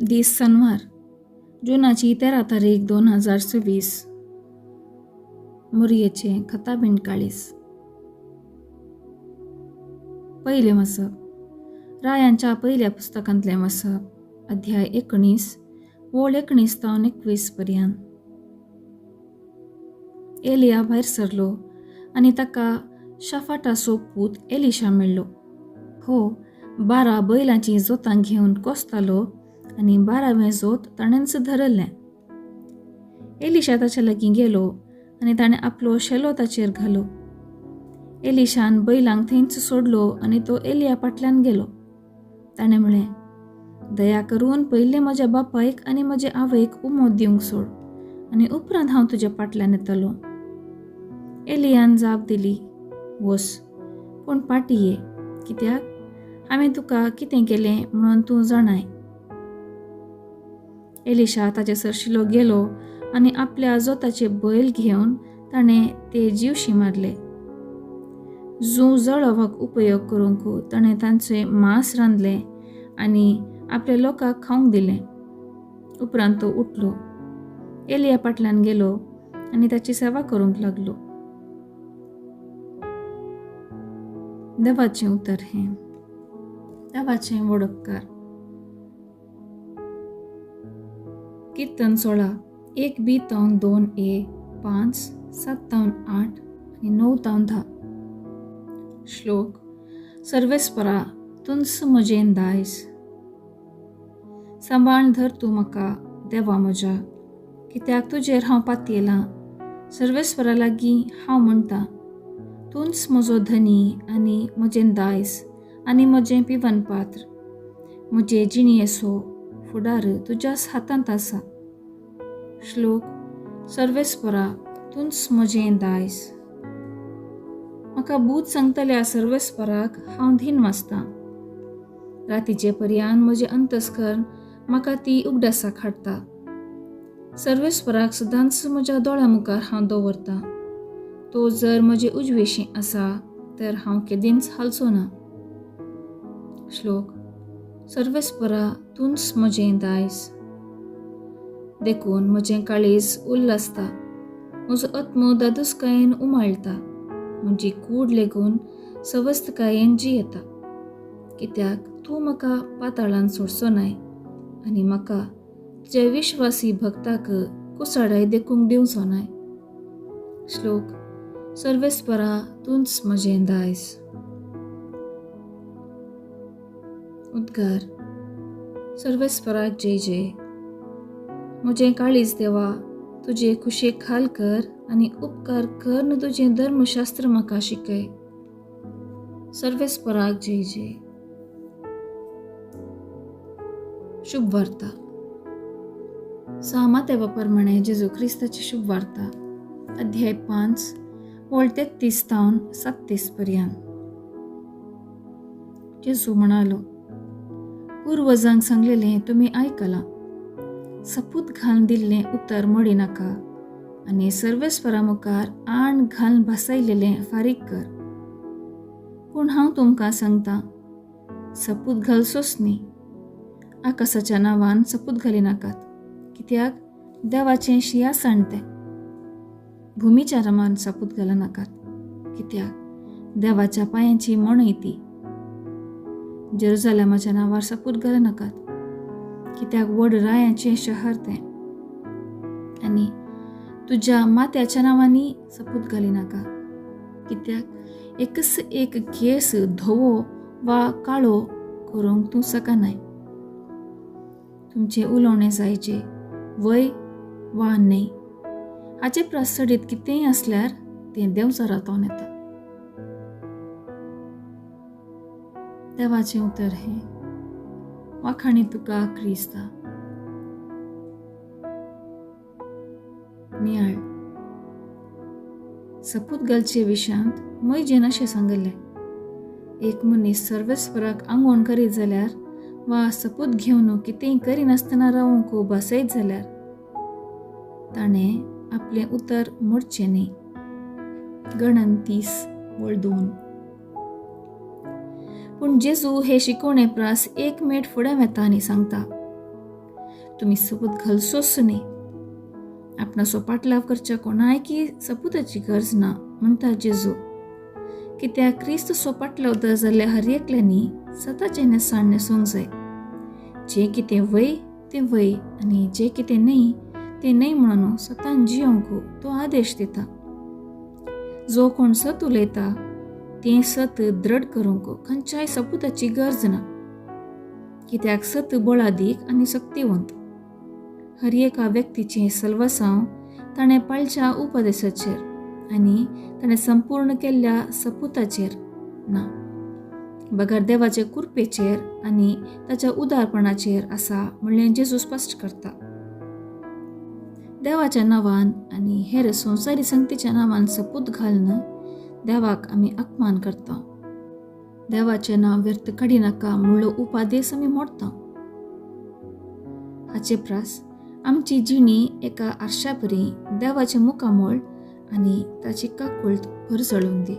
दीस सनवार, जुनाची 13 तारीख 2026. मोरयेचें खताबीण काळीस. पयलें वाचप रायांच्या पयल्या पुस्तकांतलें वाचप, अध्याय 19, ओळ 19 तावन 21 पर्यंत. एलिया भायर सरलो आनी ताका शाफाटाचो पूत एलिशा मेळ्ळो. हो 12 बैलांचीं जोतां घेवन कोसतालो आनी 12वें जोत ताणेंच धरलें. एलिशा ताच्या लागीं गेलो आनी ताणें आपलो शेलो ताचेर घालो. एलिशान बैलांक थंयच सोडलो आनी तो एलिया फाटल्यान गेलो. ताणें म्हळें, दया करून पयलें म्हज्या बापायक आनी म्हजे आवयक उमो दिवंक सोड आनी उपरांत हांव तुज्या फाटल्यान येतलो. एलियान जाप दिली, वस, पूण फाटीं ये, कित्याक हांवें तुका कितें केलें म्हणून तूं जाणाय. एलिशा ताचे सरशिलो गेलो आनी आपल्या जोताचे बैल घेवन ताणें ते जिवशी मारले. जूं जळोवाक उपयोग करूंक ताणें तांचें मांस रांदलें आनी आपल्या लोकांक खावंक दिलें. उपरांत तो उठलो, एलिया फाटल्यान गेलो आनी ताची सेवा करूंक लागलो. देवाचें उतर हें. देवाचें वडपकार. किर्तन 16, 1 बी तावन 2 ए, 5, 7 तावन 8 आनी 9 तावन 10. श्लोक सर्वेस्परा तुंस म्हजें दायज. सांबाळ धर तूं म्हाका देवा म्हज्या, कित्याक तुजेर हांव पातयेलां. सर्वेस्परा लागीं हांव म्हणटा, तूंच म्हजो धनी आनी म्हजें दायज आनी म्हजें पिवन पात्र. म्हजे जिणयेचो फुडार तुज्याच हातांत आसा. श्लोक सर्वेस्परा तूंच म्हजें दायज. म्हाका भूत सांगतल्या सर्वेस्पराक हांव धीन वाचतां. रातीचे पर्यान म्हजें अंतस्कर्ण म्हाका ती उगडासाक हाडटा. सर्वेस्पराक सदांच म्हज्या दोळ्या मुखार हांव दवरतां. तो जर म्हजे उजवेशी आसा तर हांव केदींच हालचो ना. श्लोक सर्वेस्परा तूंच म्हजें दायज. देखून म्हजें काळीज उल्लासता, म्हजो आत्मो दादोसकायेन उमाळटा, म्हजी कूड लेगून सवस्तकायेन जियेता. कित्याक तूं म्हाका पाताळान सोडचो नाय आनी म्हाका तुज्या विश्वासी भक्ताक कुसाडाय देखूंक दिवचो नाय. श्लोक सर्वेस्परा तूंच म्हजें दायज. उद्गार सर्वेस्पराक जय जय. म्हजें काळीज देवा तुजे खुशेक खाल कर आनी उपकार कर तुजें धर्मशास्त्र म्हाका शिकय. सर्वेस्पराक जय जय. शुभ वार्ता. सामातेवा प्रमाणे जेजू क्रिस्ताची शुभ वार्ता, अध्याय 5, ओळ 33 तावन 37 पर्यंत. जेजू म्हणालो, पुर्वजांक सांगलेलें तुमी आयकलां, सपूत घालून दिल्लें उतर मोडी नाका आनी सर्वेस्परा मुखार आण घालून भासायलेलें फारीक कर. पूण हांव तुमकां सांगतां, सपूत घालचोच न्ही. आकाशाच्या नांवान सपूत घाली नाकात, कित्याक देवाचें शिंयासण तें. भुमीच्या नांवान सपूत घाल नाकात, कित्याक देवाच्या पांयांची मणय ती. जेरुजालेमाच्या नांवार सपूत घाल नाकात, कित्याक व्हड रायांचें शहर तें. आनी तुज्या मात्याच्या नांवांनी सपूत घाली नाका, कित्याक एकच एक केस धवो वा काळो करूंक तूं शकनाय. तुमचें उलोवणें जायचें वय वा न्हय, हाचे प्रास चडीत कितेंय आसल्यार तें देंवचारांतल्यान येता. देवाचें उतर हें. वाखाणी तुका क्रिस्ता. नियाळ. सपूत घालचे विशयांत मैजेन अशें सांगिल्लें, एक मनीस सर्वेस्पराक आंगवण करीत जाल्यार वा सपूत घेवन कितेंय करिनासतना रावंक भासयत जाल्यार ताणें आपलें उतर मोडचें न्ही. गणन 30 वळ 2. पूण जेजू हे शिकवणे प्रास एक मेट फुडें वेता आनी सांगता, तुमी सपूत घालचोच न्ही. आपणाचो पाटलाव करच्या कोणायकी सपुताची गरज ना म्हणटा जेजू. कित्याक क्रिस्त सो पाटलावता जाल्यार हर एकल्यांनी सताचें न्हेसाण न्हेसूंक जाय. जें कितें वय तें वय आनी जें कितें न्हय तें न्हय म्हणून सतान जियोंक तो आदेश दिता. जो कोण सत उलयता तें सत दृढ करूंक खंयच्याय सपुताची गरज ना, कित्याक सत बळादीक आनी शक्तिवंत. हर एका व्यक्तीचें सल्वासांव ताणें पाळच्या उपदेशाचेर आनी ताणें संपूर्ण केल्ल्या सपुताचेर ना, बगर देवाचे कृपेचेर आनी ताच्या उदारपणाचेर आसा म्हणलें जेजू स्पश्ट करता. देवाच्या नांवान आनी हेर संवसारी संगतीच्या नांवान सपूत घालून देवाक आमी अपमान करता. देवाचें नांव व्यर्थ काडिनाका म्हणलो उपादेश आमी मोडटा. हाचे प्रास आमची जिणी एका आरशा परी देवाचें मुखामळ आनी ताची काकुळट भरजळून दी.